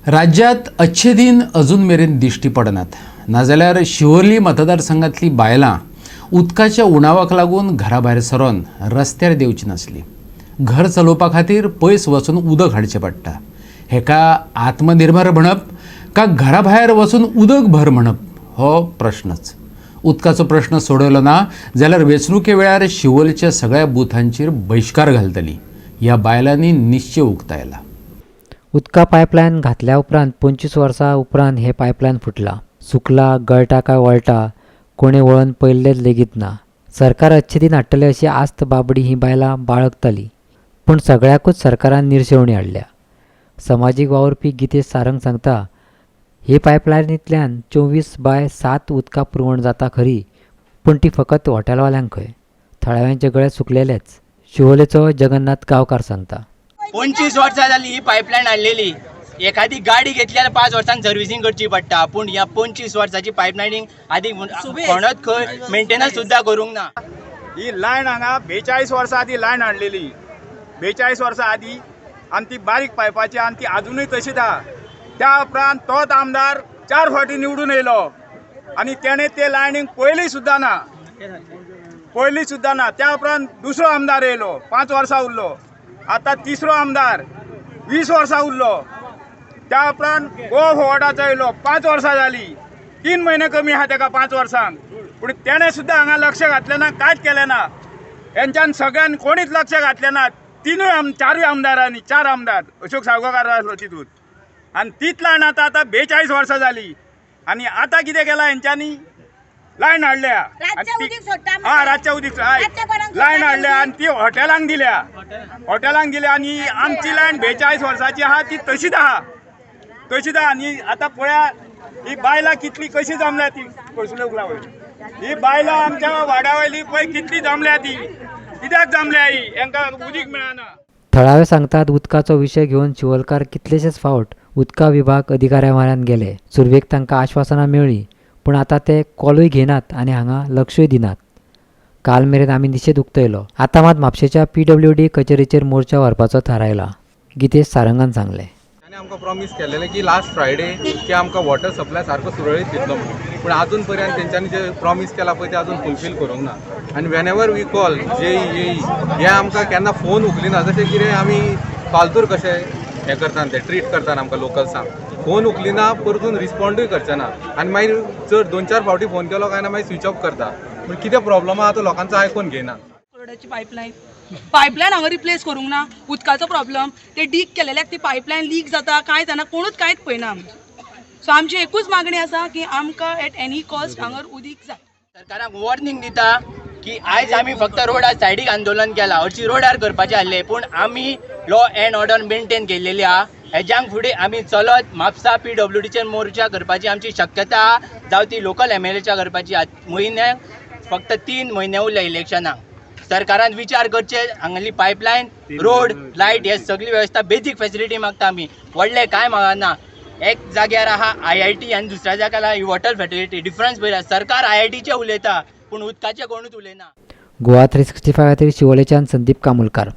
राज्यात अच्छे दिन अजून मेरेन दिश्टी पडनात. नाजाल्यार शिवोली मतदारसंघातली बायलां उदकाच्या उणावाक लागून घरा भायर सरोन रस्त्यार देंवची नासली. घर चलोवपा खातीर पयस वचून उदक हाडचें पडटा. हेका आत्मनिर्भर म्हणप का घरा भायर वचून उदक भर म्हणप हो प्रश्नच. उदकाचो प्रश्न सोडयलो ना जाल्यार वेंचणुके वेळार शिवोलच्या सगळ्या बुथांचेर बहिश्कार घालतली, ह्या बायलांनी निश्चय उक्तायला. उदका पायपलायन घातल्या उपरांत 25 वर्सां उपरांत हें पायपलायन फुटलां. सुकला, गळटा काय वळटा, कोणें वळोन पळयल्लें लेगीत ना. सरकार अच्छे दिन हाडटलें अशी आस्त बाबडी हीं बायलां बाळगतालीं, पूण सगळ्याकूच सरकारान निर्शेवणी हाडल्या. समाजीक वावुरपी गितेश सारंग सांगता, हे पायपलायनींतल्यान 24/7 उदका पुरवण जाता खरी, पूण ती फकत हॉटेलवाल्यांक खंय. थळाव्यांचे गळे सुकलेलेच. शिवोलेचो जगन्नाथ गांवकार सांगता, 25 वर्सां जाली ही पायपलायन हाडलेली. एखादी गाडी घेतली जाल्यार 5 वर्सांक सर्विसींग करची पडटा, पूण ह्या 25 वर्साची पायपलायनींग आदी कोणच खंय मेंटेनन्स सुद्दां करूंक ना. ही लायन हांगा 42 वर्सां आदीं लायन हाडलेली, 42 वर्सां आदीं, आनी ती बारीक पायपाची आनी ती आजुनूय तशीच आहा. त्या उपरांत तोच आमदार चार फावटी निवडून येयलो आनी तेणें ते लायनीक पळयली सुद्दां ना, पळयली सुद्दां ना. त्या उपरांत दुसरो आमदार येयलो, 5 वर्सां उरलो. आतां तिसरो आमदार 20 वर्सां उरलो. त्या उपरांत गोवा फॉवर्डाचो येयलो, 5 वर्सां जाली, 3 म्हयने कमी आहा तेका 5 वर्सांक. पूण तेणें सुद्दां हांगा लक्ष घातलें ना, कांयच केलें ना. हेंच्यान सगळ्यान कोणीच लक्ष घातलें ना. तिनूय आम चारूय आमदारांनी, चार आमदार, अशोक साळगांवकार आसलो तितूंत. आनी तीच लायन आतां आतां 42 वर्सां जाली आनी आतां कितें केलां हेंच्यांनी? लायन हाडल्या. रातचें उदीक सोडटा. हा, रातचें उदीक, हय. रातचें कोणाक सोडटा लायन हाडल्या उदीक? आनी ती हॉटेलांक दिल्या, हॉटेलांक दिल्या. आनी आमची लायन 42 वर्सांची आहा, ती तशीच आहा, तशीच आहा. आनी आतां पळया, ही बायलां कितली कशी जमल्या ती पळसुले वयर. ही बायलां आमच्या वाड्या वयली पळय कितली जमल्या ती. कित्याक जमल्या ही? हेंकां उदीक मेळना. थळावे सांगतात, उदकाचो विशय घेवन शिवोलकार कितलेशेच फावट उदका विभाग अधिकाऱ्या म्हऱ्यांत गेले. सुरवेक तांकां आश्वासनां मेळ्ळीं, पूण आतां ते कॉलूय घेनात आनी हांगा लक्षूय दिनात. काल मेरेन आमी निशेध उक्तयलो. आतां मात म्हापशेच्या पीडब्ल्यूडी कचेरेचेर मोर्चा व्हरपाचो थारायला, गितेश सारंगान सांगलें. ताणें आमकां प्रॉमीस केलेलें की लास्ट फ्रायडे की आमकां वॉटर सप्लाय सारको सुरळीत दितलो म्हणून, पूण आजून पर्यंत तेंच्यांनी जे प्रॉमीस केला पळय, ते अजून फुलफील करूंक ना. आनी when ever we call जे येई, हे आमकां केन्ना फोन उखलिना. जशें कितें आमी फालतूर कशें हें करता, ते ट्रीट करतात आमकां लोकल्सांक. फोन उखलिना, परतून रिस्पोंडूय करचे ना आनी मागीर चड दोन चार फावटी फोन केलो काय ना, मागीर स्विच ऑफ करता. पूण कितें प्रॉब्लम आहा तो लोकांचो आयकून घेयना. कोरडाची पायपलायन, पायपलायन हांगा रिप्लेस करूंक ना. उदकाचो प्रॉब्लम, ते डीग केलेल्याक ती पायपलायन लीक जाता, कांय जायना, कोणूच कांयच पळयना आमचें. सो आमची एकूच मागणी आसा की आमकां एट एनी कॉस्ट हांगर उदीक जाय. सरकाराक वॉर्निंग दिता की आयज आमी फक्त रोडार सायडीक आंदोलन केलां, हरशी रोडार करपाचें आहलें, पूण आमी लॉ एंड ऑर्डर मेंटेन केल्लेली आहा. हेज्यांक फुडें आमी चलत म्हापसा पीडब्ल्यूडीचेर मोर्चा करपाची आमची शक्यता आहा, जावं ती लोकल एमएलएच्या करपाची. म्हयन्याक फक्त 3 म्हयने उरले इलेक्शनाक. सरकारान विचार करचे, हांगली पायपलायन, रोड, लायट हे सगळी वेवस्था, बेजीक फेसिलिटी मागता आमी, व्हडले कांय मागना. एक जाग्यार आहा आयआयटी आनी दुसऱ्या जाग्यार आहा वॉटर फेसिलिटी. डिफरन्स पळयला, सरकार आयआयटीचे उलयता, पूण उदकाचे कोणूच उलयना. गोवा 365 खातीर शिवोलेच्यान संदीप कामुलकार.